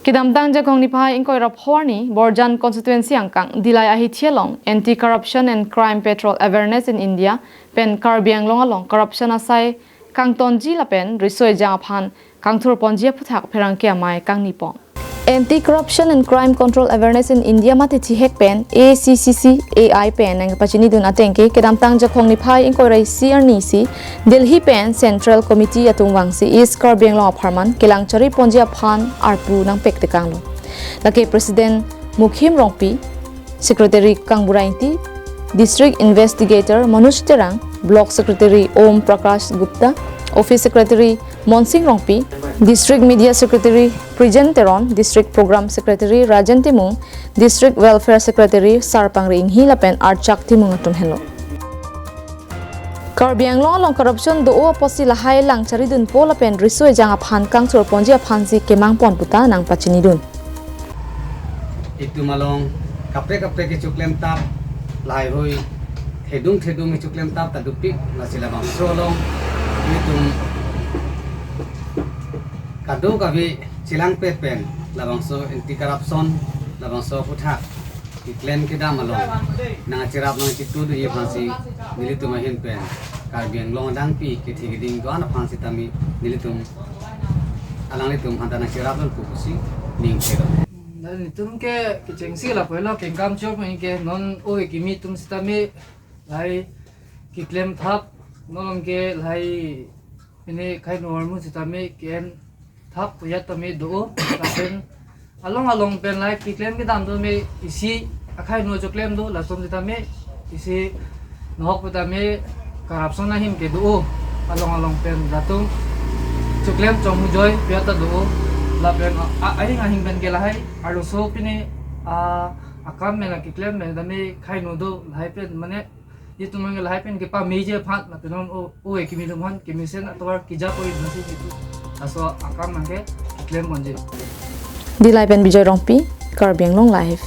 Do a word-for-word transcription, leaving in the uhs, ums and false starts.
Kedamtang Jakhong niphai ingkoi ra pho arni Borjan constituency angkang Dillai ahithi along Anti Corruption and Crime Patrol Awareness in India pen Karbi Anglong along corruption asai kangtonji lapen riso ejang aphan kangthurponji aphuthak pherangke amei kangni pon. Anti Corruption and Crime Control Awareness in India mate thihek pen A C C C A I pen nangpachinidun ateng ke kedamtang Jakhong niphai ingkoi ra isi arni si Delhi pen Central Committee atum vangsi East Karbi Anglong apharman kelang chariponji aphan arpu nangpektekanglo. Lake President Mukhim Rongpi, Secretary Kangbura Ingti, District Investigator Manoj Terang, Block Secretary Om Prakash Gupta, Office Secretary Monsing Rongpi, District Media Secretary Prijen Teron, District Program Secretary Rajen Timung, District Welfare Secretary Sarpangri Inghi lapen Archak Timung atum henlo. Karbi Anglong along corruption do-o apotsi lahai lang charidunpo lapen riso ejang aphan kangthurponji aphansi kemangpon puta nangpachinidun. Itum along kaprek kaprek kechoklemtap, lahaihui thedung thedung kechoklemtap ta dopik, lasi labangso along itum kadokave chelangpet pen labangso anti corruption, labangso aphuthak keklem kedam along nangcherap nangchitudunji aphansi nelitum ahin pen Karbi Anglong adangpi kethe keding do-an aphan sitame nelitum alanglitum aphanta nangcherap lonpo pusi ning thelo. Nelitum ke kechengsi lapu helo, kengkam chok nang ke non ove kimi atum sitame lahai keklemthap, non ke lahai pini akhai no armu sitame ke-en thap puyat tame do-o, lapen along along pen lahai keklem kedam tame isi akhai no choklem do, latum sitame isi nohok pu tame corruption ahin ke do-o, along along pen latum choklem chongmujoi puyat ta do-o, lapen a, a, ahing ahing pen ke lahai arloso pini a, akam pen keklem pen tame akhai no do, lahai pen mane itum nang lahai pen kepameji aphan lapen non o, ove kimi atum aphan kemesen atovar kejapoi nasi itu. Laso akam nang ke klem ponji. Dillai pen Bijoy Rongpi, Karbi Anglong Live.